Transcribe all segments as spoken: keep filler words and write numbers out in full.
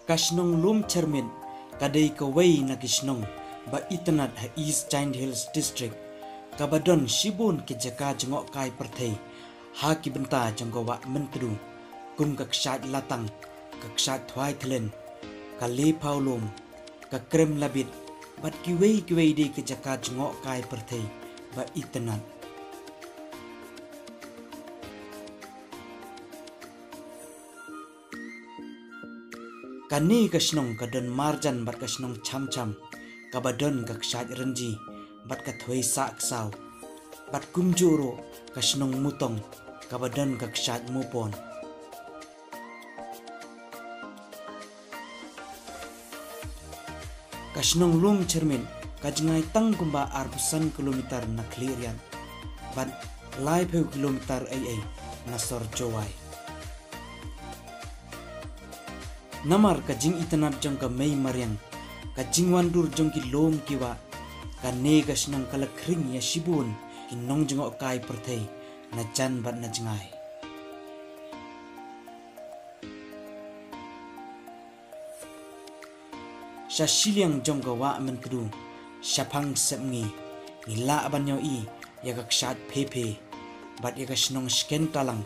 Ka shnong Lumchyrmit ka dei kawei na ki shnong ba itynnad ha East Jaintia Hills District, kaba don shibun ki jaka jngohkai pyrthei ha ki bynta jong ka Wah Myntdu, kum ka Kshaid Latang, ka Kshaid Thwai Thlin, ka Lephaw Lum, ka Krem Labit, bad kiwei kiwei de ki jaka jngohkai pyrthei ba itynnad. Kane ka shnong ka don marjan bad ka shnong Chamcham, kaba don ka Kshaid Rynji bad ka Thwei Sahksaw, bad kumjuh ruh ka shnong Mutong, kaba don ka Kshaid Mupon. Ka shnong Lumchyrmit ka jngai tang kumba arphew san kilometer na Khliehriat bad laiphew kilometer ei ei na sor Jowai. Namar ka jingitynnad jong ka mei mariang, ka jingwandur jong ki lum ki wah, kane ka shnong ka la khring ïa shibun ki nongjngohkai pyrthei na jan bad na jngai. Sha shiliang jong ka Wah Myntdu, shaphang sepngi, ngi lah ban ïohi ïa ka Kshaid Phephe bad ïa ka shnong Shkentalang,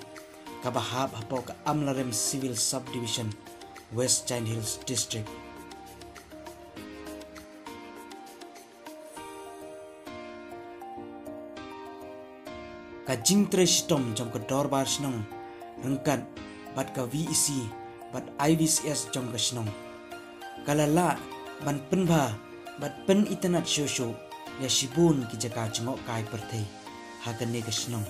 kaba hap hapoh ka Amlarem Civil Subdivision, West Jaintia Hills District. Ka jingtrei shitom jong ka dorbar shnong ryngkat bad ka V E C bad I V C S jong ka shnong, ka la lah ban pynbha bad pynitynnad shuh shuh ïa shibun ki jaka jngohkai pyrthei ha kane ka shnong.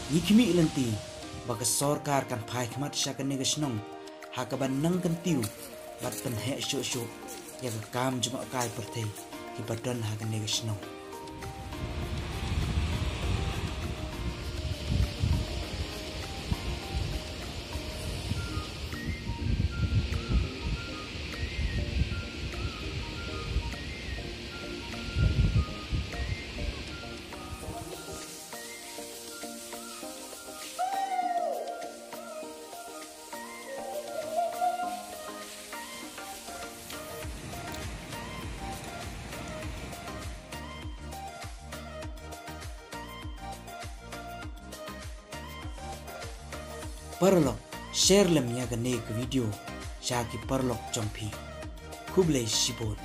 Ngi khmih lynti ba ka sorkar kan phai khmat sha kane ka shnong ha kaba nang kyntiew bad pynheh shuh shuh ïa ka kam jngohkai pyrthei kiba don ha kane ka shnong. Paralok, share lem ïa kane ka video sha ki paralok jong phi. Khublei shibun.